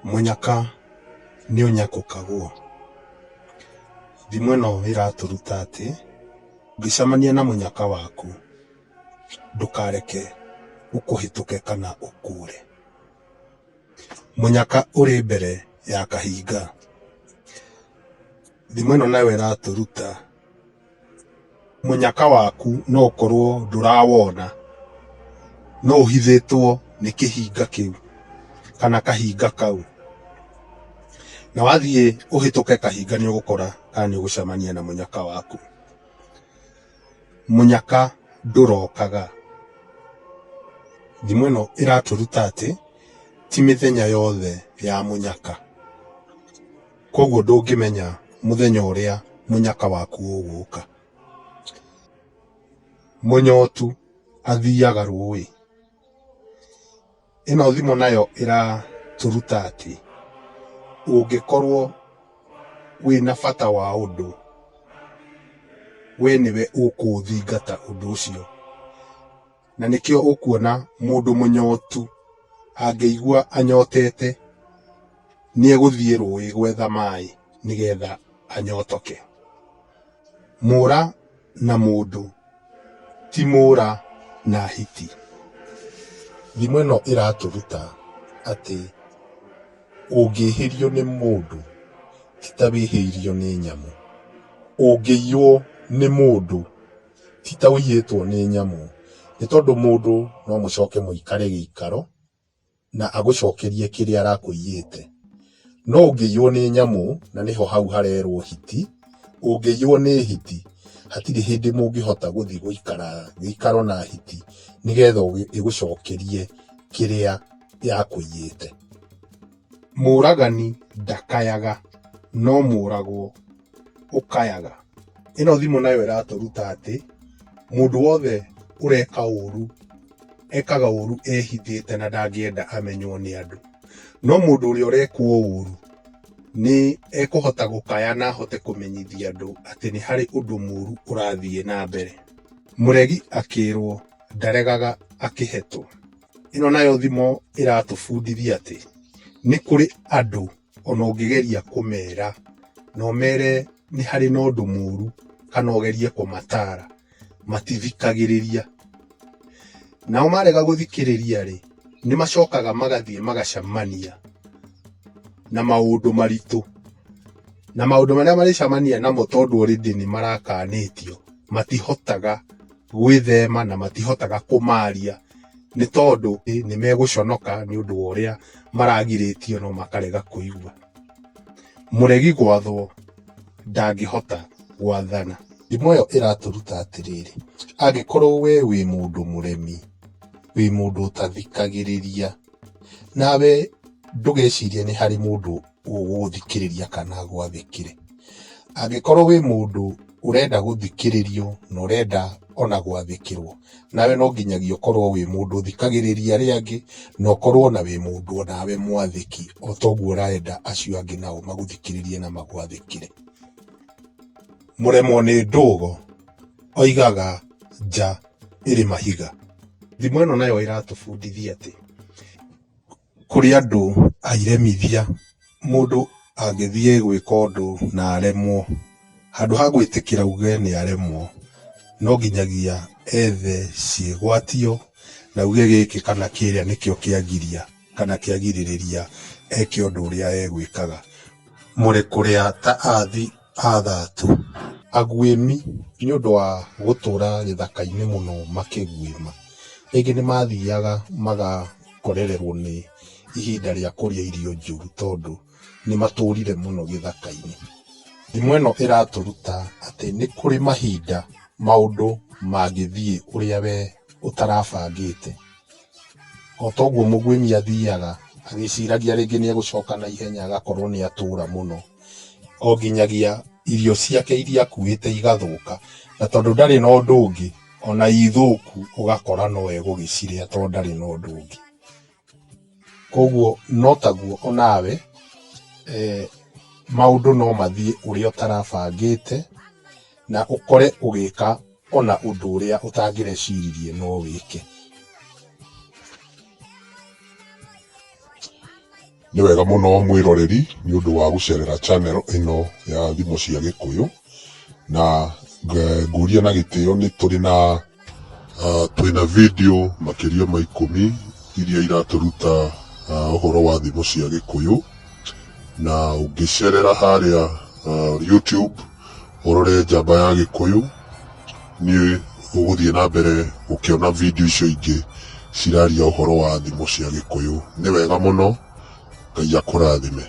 Mũnyaka nĩ ũnyakũkagwo. Thimo ĩno ĩratũruta atĩ ũngĩcemania na mũnyaka waku ndũkareke ũkũhĩtũke kana ũkũre. Mũnyaka ũrĩ mbere ya kahinga. Thimo ĩno nayo ĩratũruta mũnyaka waku no ũkorwo ndũrawona no ũhithĩtwo nĩ kĩhinga kĩu kana kahinga kau. Na wathiĩ ũhĩtũke kahinga nĩ ũgũkora kana nĩ ũgũcemania na mũnyaka waku. Mũnyaka ndũrokaga. Thimo ĩno ĩratũruta atĩ ti mĩthenya yothe ya mũnyaka. Koguo ndũngĩmenya mũthenya ũrĩa mũnyaka waku ũgũka. Mũnyotu athiaga rũĩ. Ĩno thimo nayo ĩratũruta atĩ ũngĩkorwo wĩna bata wa ũndũ, we nĩwe ũkũũthingata ũndũ ũcio. Na nĩkĩo ũkuona mũndũ mũnyotu angĩigua anyotete nĩ egũthiĩ rũĩ gwetha maĩ nĩgetha anyotoke. Mũra na mũndũ ti mũra na hiti. Thimo ĩno ĩratũruta atĩ ũngĩhĩrio nĩ mũndũ ti ta wĩhĩirio nĩ nyamũ. Ũngĩiywo nĩ mũndũ ti ta ũiyĩtwo nĩ nyamũ, nĩ tondũ mũndũ no mũcoke mũikare gĩikaro na agũcokerie kĩrĩa arakũiyĩte. No ũngĩiywo nĩ nyamũ, na nĩho hau harerwo hiti, ũngĩiywo nĩ hiti, hatirĩ hĩndĩ mũngĩhota gũthiĩ gũikara gĩikaro na hiti nĩgetha ĩgũcokerie kĩrĩa yakũiyĩte. Mũragani ndakayaga no mũragwo ũkayaga. Ĩno thimo nayo ĩratũruta atĩ mũndũ wothe ũreka ũru ekaga ũru ehithĩte na ndangĩenda amenywo nĩ andũ. No mũndũ ũrĩa ũrekwo ũru nĩ ekũhota gũkaya na ahote kũmenyithia andũ atĩ nĩ harĩ ũndũ mũru ũrathiĩ na mbere. Mũregi akĩrwo ndaregaga akĩhetwo. Ĩno nayo thimo ĩratũbundithia atĩ nĩ kũrĩ andũ ona ũngĩgeria kũmera na ũmere nĩ harĩ na ũndũ mũru kana ũgerie kũmatara matithikagĩrĩria. Nao marega gũthikĩrĩria rĩ, nĩ macokaga magathiĩ magacemania na maũndũ maritũ. Na maũndũ marĩa marĩcemania namo tondũ already nĩ marakanĩtio, matihotaga gwĩthema na matihotaga kũmaria nĩ tondũ nĩ megũconoka nĩ ũndũ wa ũrĩa maragirĩtio no makarega kũigua. Mũregi gwathwo ndangĩhota gwathana. Thimo ĩyo ĩratũruta atĩrĩrĩ, angĩkorwo we wĩ mũndũ mũremi, wĩ mũndũ ũtathikagĩrĩria, nawe ndũgecirie nĩ harĩ mũndũ ũgũgũthikĩrĩria kana agwathĩkĩre. Angĩkorwo wĩ mũndũ ũrenda gũthikĩrĩrio na ũrenda ona gwathĩkĩrwo, nawe no nginyagia ũkorwo wĩ mũndũ ũthikagĩrĩria arĩa angĩ, na ũkorwo ona wĩ mũndũ onawe mwathĩki o ta ũguo ũrenda acio angĩ nao magũthikĩrĩrie na magwathĩkĩre. Mũremwo nĩ ndũgo oigaga nja ĩrĩ mahiga. Thimo ĩno nayo ĩratũbundithia atĩ kũrĩ andũ a iremithia, mũndũ angĩthiĩ gwĩka ũndũ na aremwo, handũ ha gwĩtĩkĩra auge nĩ aremwo, no nginyagia ethe ciĩgwatio na auge gĩkĩ kana kĩrĩa nĩkĩo kĩagiria kana kĩagirĩrĩria eke ũndũ ũrĩa egwĩkaga. Mũrĩ kũrĩa ta athi a thatu. Aguĩmi nĩ ũndũ wa gũtũra gĩthaka-inĩ mũno makĩguĩma, rĩngĩ nĩ mathiaga magakorererwo nĩ ihinda rĩa kũrĩa irio njũru tondũ nĩ matũrire mũno gĩthaka-inĩ. Thimo ĩno ĩratũruta atĩ nĩ kũrĩ mahinda maũndũ mangĩthiĩ ũrĩa we ũtarabangĩte. O ta ũguo mũguĩmi athiaga agĩciragia rĩngĩ nĩ egũcoka na ihenya agakorwo nĩ atũra mũno. O nginyagia irio ciake iria akuĩte igathũka, na tondũ ndarĩ na ũndũ ũngĩ, ona i thũku ũgakora no egũgĩcirĩa tondũ ndarĩ na ũndũ ũngĩ. Koguo no taguo onawe maũndũ no mathiĩ ũrĩa ũtarabangĩte na ũkore ũgĩka ona ũndũ ũrĩa ũtangĩreciririe no wĩke. Nĩ wega mũno mwĩroreri nĩ ũndũ wa gũcerera channel ĩno ya thimo cia Gĩkũyũ, na ngũria na gĩtĩo nĩ tũrĩ na twĩna video makĩria ma 10 iria iratũruta ũhoro wa thimo cia Gĩkũyũ, na ũngĩcerera harĩa YouTube ũrore Njamba ya Gĩkũyũ nĩ ũgũthiĩ na mbere gũkĩona video icio ingĩ ciraria ũhoro wa thimo cia Gĩkũyũ. Nĩ wega mũno, Ngai akũrathime.